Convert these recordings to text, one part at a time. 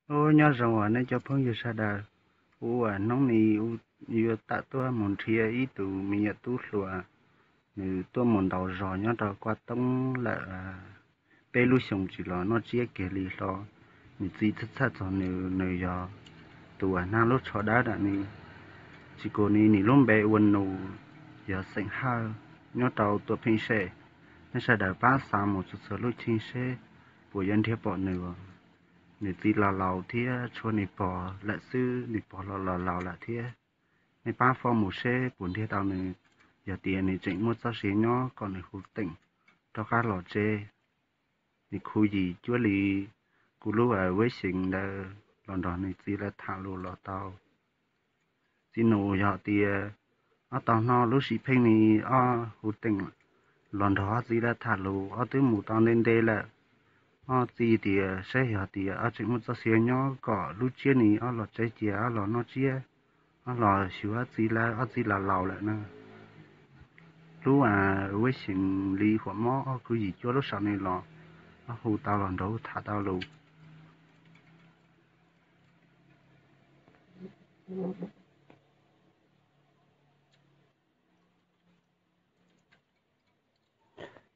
Ub, nyob zoo uas nej cov phooj ywg sawv daws, ua hnub no yuav tawm tuaj mus nrhiav ib tug me nyuam tub hluas, nws tuaj mus ntaus zog nyob rau Kuaj Toob lawm peb lub xyoos tsis los noj tsiab kiag li hlo. Nws txiv txhawj txhawj txog nws, nws yog tus uas hnab lub tsho dawb dam ni, tsis kuv ni, nws lub npe ua Nus, yog xeem Hawj, nyob rau Tuam Pheej Sej. Nej sawv daws pab xa mus txhua txhua lub cheeb seb puas yuav nrhiav pom nws. Nws txiv los laus thiab, tshuav nws pog lawm xwb, nws pog los los laus lawm thiab. Nej pab foob mus seb puas nrhiav tau nws. Yog tias nws tseem muaj txoj sia nyob kom nws hu teem rov qab los tsev. Nws khuv yim cuab li kuv lub web xyeem ntawd los nrog nws txiv lawv tham lus los tau. Txiv Nus, yog tias ob tau hnub lub sim pheej ni ob hu teem los nrog ob txiv lawv tham lus, ob twb mus tau ntev ntev lawm. Ob txiv tias saib yog tias ob tseem muaj txoj sia nyob kom lub tsiab ni ob los tsev cia ob los noj tsiab, ob los xyuas ob txiv lawv, ob txiv los laus lawm na. Lub web xyeem li huam mob ob khuv yim cuab lub saum ni los, ob hu tau los nrog tham tau lus.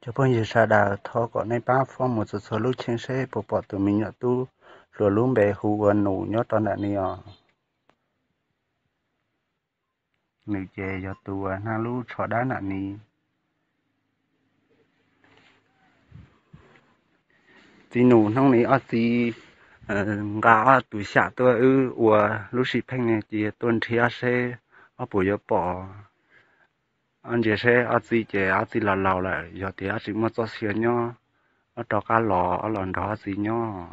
Cov phooj ywg sawv daws, thov kom nej pab foob mus txhua txhua lub cheeb seb puas pom tus me nyuam tub hluas lub npe hu ua Nus nyob rau ntawm ni os. Nws ces yog tus uas hnab lub tsho dawb ntawm ni. Txiv Nus, hnub ni ob txiv nqa ob tug xyam tuaj wb ua lub sim pheej ni cia tuaj nrhiav seb ob puas yuav pom. Ob ntsia seb ob txiv ces ob txiv los laus lawm, yog tias ob tseem muaj txoj sia nyob, ob rov qab los ob los nrog ob txiv nyob.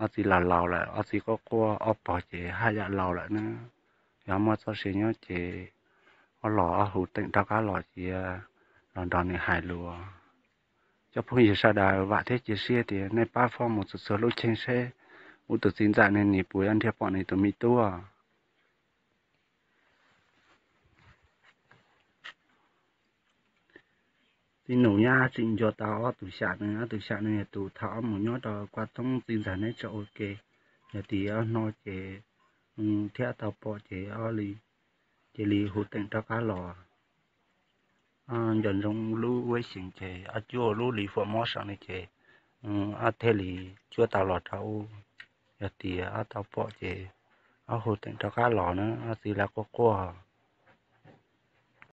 Ob txiv los laus lawm, ob txiv quaj quaj, ob pog ces haj yam laus lawm na. Yog muaj txoj sia nyob ces ob los ob hu teem rov qab los cia los nrog nws hais lus. Cov phooj ywg sawv daws, vam thiab cia siab tias nej pab foob mus txhua txhua lub cheeb seb wb tus txiv ntxawm ne nws puas yuav nrhiav pom nws tus me tub. Txiv Nus nyab tseem nco tau ob tug xyam ne, ob tug xyam ne yog tus thaum ob mus nyob rau Kuaj Toob txiv ntxawm neb tso ua ke. Yog tias ob hnub ces thiab tau pom ces ob li cia li hu teem rov qab los. Nco ntsoov lub web xyeem ces ob cuab lub li huam mob saum ni ces ob thiaj li cuab tau los rau ub. Yog tias ob tau pom ces ob hu teem rov qab los na, ob txiv lawv quaj quaj.